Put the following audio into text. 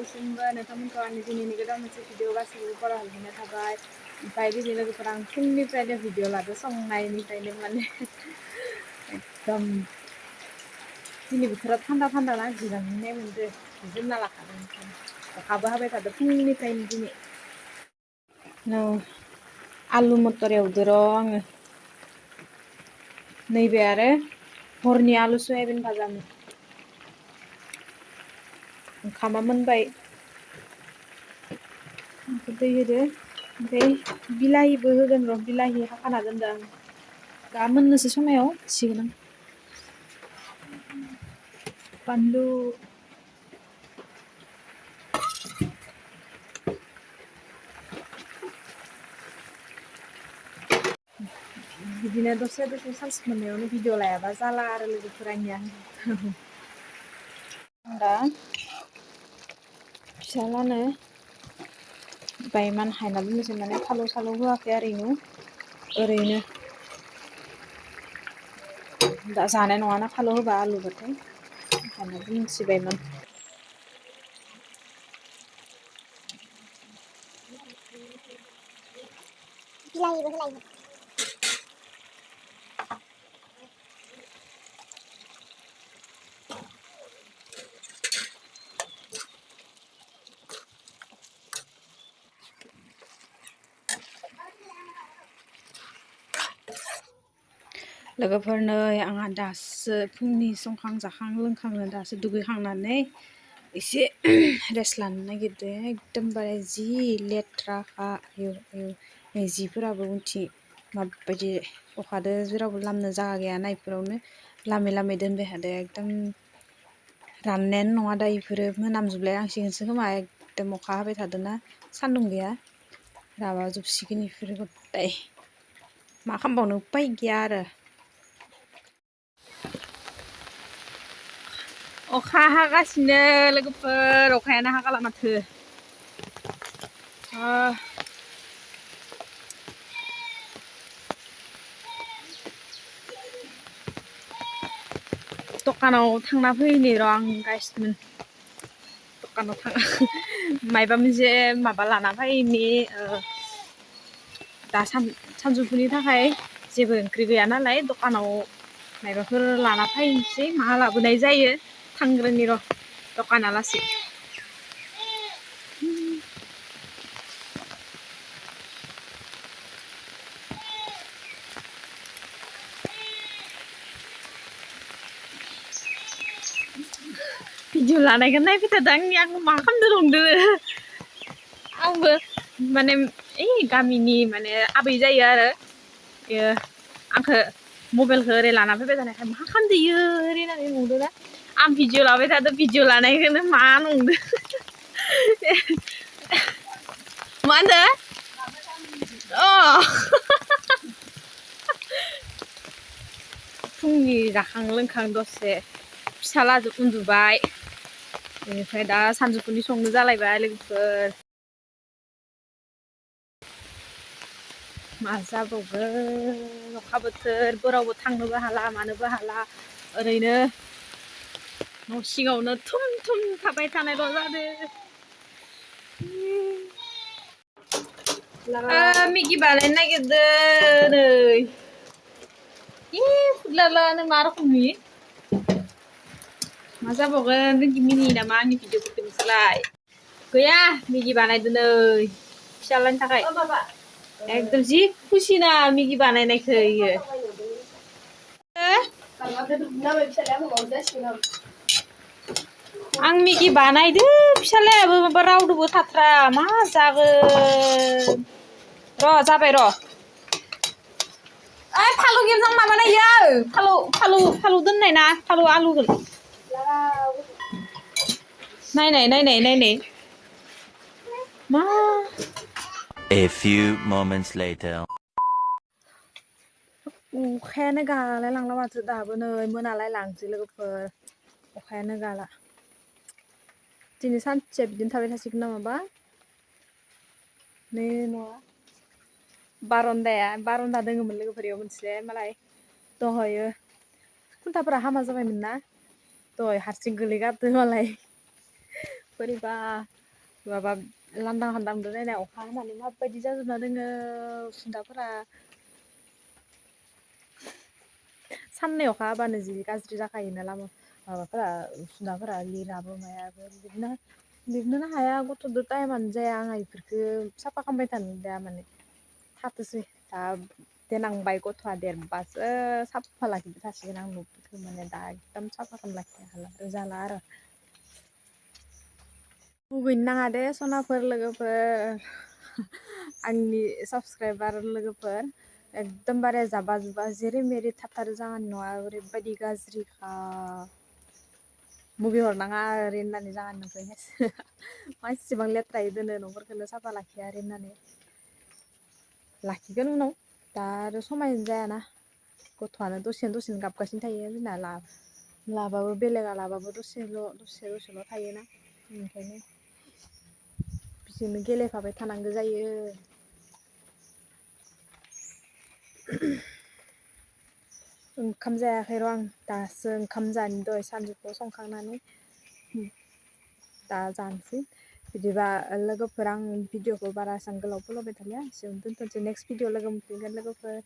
गासैबो नोंथांमोनखौ आंनि दिनैनि गोदान मोनसे भिडिअ गासैबो बरायहरनाय थाबाय ओमफ्राय दिनै लोगोफोरा आं फुंनिफ्रायनो भिडिअ लादो संनायनिफ्रायनो माने एकदम दिनै बोथोरा थान्दा थान्दा ना जिरायनाय मोनदो जोमना लाखादों अखाबो हाबाय थादो फुंनिफ्रायनो दिनै आलु मटर एवदो र' आङो नैबे आरो हरनि आलु सयाबिन भाजामोन ओंखामा मोनबाय दै होदो ओमफ्राय बिलाहिबो होगोन र' बिलाहि हाखाना दोनदों आं दा मोननोसै समायाव होसिगोन आं बानलु बिदिनो दसे चान्स मोननायावनो भिडिअ लायाबा जाला आरो लोगोफोरानिया दा फिसालानो बायमान हायना दोननोसै माने फालौ सालौ होआखै ओरैनो दा जानाय नङाना फालौ होबा आलुबाथाय हायना दोननोसै बायमान बिलाहिबो होलायो लोगोफोरनो आंहा दासो फुंनि संखां जाखां लोंखांनो दासो दुगैखांनानै एसे रेस्ट लानो नागिरदों एकदमबारे जि लेथ्राखा जिफोराबो उनथिं माबायदि अखादो जेरावबो लामनो जागा गैयाना इफोरावनो लामै लामै दोनबाय थादों एकदम राननायानो नङा दा इफोरो मोनामजोबलाय लांसिगोनसो खोमा एकदम अखा हाबाय थादोंना सान्दुं गैया राबाजोबसिगोन इफोरो गथाय मा खालामबावनो उपाय गैया आरो अखा हागासिनो लोगोफोर अखायानो हागाला माथो दखानाव थांना फैनि र' आं गाइसमोन दखानाव थाङा मायबा मोनसे माबा लाना फैनि दा सानजौफुनि थाखाय जेबो ओंख्रि गैया नालाय दखानाव मायबाफोर लाना फैनोसै मा लाबोनाय जायो थांग्रोनि र' दखाना लासै भिडिअ लानायखौ नायबाय थादों आंबो मा खालामदों नंदों आंबो माने गामिनि माने आबै जायो आरो बेयो आंखौ मबाइलखौ ओरै लाना फैबाय थानायखाय मा खालामदों इयो ओरै होननानै नंदों ना आं भिडिअ लाबाय थादों भिडिअ लानायखौनो मा नंदों मा होनदों फुंनि जाखां लोंखां दसे फिसालाजों उन्दुबाय बेनिफ्राय दा सानजौफुनि संनो जालायबाय लोगोफोर मा जाबावगोन अखा बोथोर बोरावबो थांनोबो हाला मानोबो हाला ओरैनो न' सिङावनो थुम थुम थाबाय थानायल' जादों मेगि बानायनो नागिरदों नै फुदलालानो मा रोखोमनि मा जाबावगोन नों मिनियो नामा आंनि भिडिअफोरखौ नोंसोरलाय गैया मेगि बानायदों नै फिसालानि थाखाय एकदम जि खुसिना मेगि बानायनायखौ इयो आं मेगि बानायदो फिसालायाबो माबा रावदोबो थाथ्रा मा जागोन र' जाबाय र' फालौ गेमजां माबानायो फालौ दोननाय ना फालौ आलु नायनाय मा A few moments later. अखायानो गालाय लांला माथो दाबो नै मोनालाय लांसै लोगोफोर अखायानो गाला दिनै सानसेया बिदिनो थाबाय थासिगोन नामाबा नै न'आ बारन्दा दोङोमोन लोगोफोर मोनसे मालाय दहयो खुन्थाफोरा हामा जाबायमोन ना दहय हारसिं गोलैगारदो मालाय बोरैबा माबा लांदां हान्दांदो नायनाय अखा हानानै माबायदि जाजोबना दोङो उसुंदाफोरा साननै अखा हाबानो जि गाज्रि जाखायोना माबाफोरा उसुंदाफोरा लिराबो मायाबो लिरनोनो हाया गथ'दो टाइमानो जाया आंहा इफोरखो साफा खालामबाय थानो दा माने थाथोसै दा देनांबाय गथ'आ देरबासो साफा लाखिबाय थासिगोन आं न'फोरखौ माने दा एकदम साफा खालामनो लाखिनो हाला जाला आरो मुगैनो नाङा दे सनाफोर लोगोफोर आंनि साबस्क्राइबार लोगोफोर एकदमबारे जाबा जुबा जेरै मेरै थाथारो जाहानि न'आ ओरैबायदि गाज्रिखा मुगैहरनाङा ओरै होननानै जाहानि न'खौ मानसिबां लेथ्रायै दोनो न'फोरखौनो साफा लाखिया ओरै होननानै लाखिगोन उनाव दा आरो समायानो जायाना गथ'आनो दसेनो गाबगासिनो थायो जोंना लाबाबो बेलेगा लाबाबो दसेल' थायोना ओंखायनो बिजोंनो गेलेफाबाय थानांगौ जायो ओंखाम जायाखै र' आं दासो ओंखाम जानि दहाय सानजौफुआव संखांनानै दा जानोसै बिदिबा लोगोफोर आं भिडिअखौ बारा एसां गोलाव फोलावबाय थालिया एसेयावनो दोनथ'नोसै नेक्स्ट भिडिअ लोगो मोनफिनगोन लोगोफोर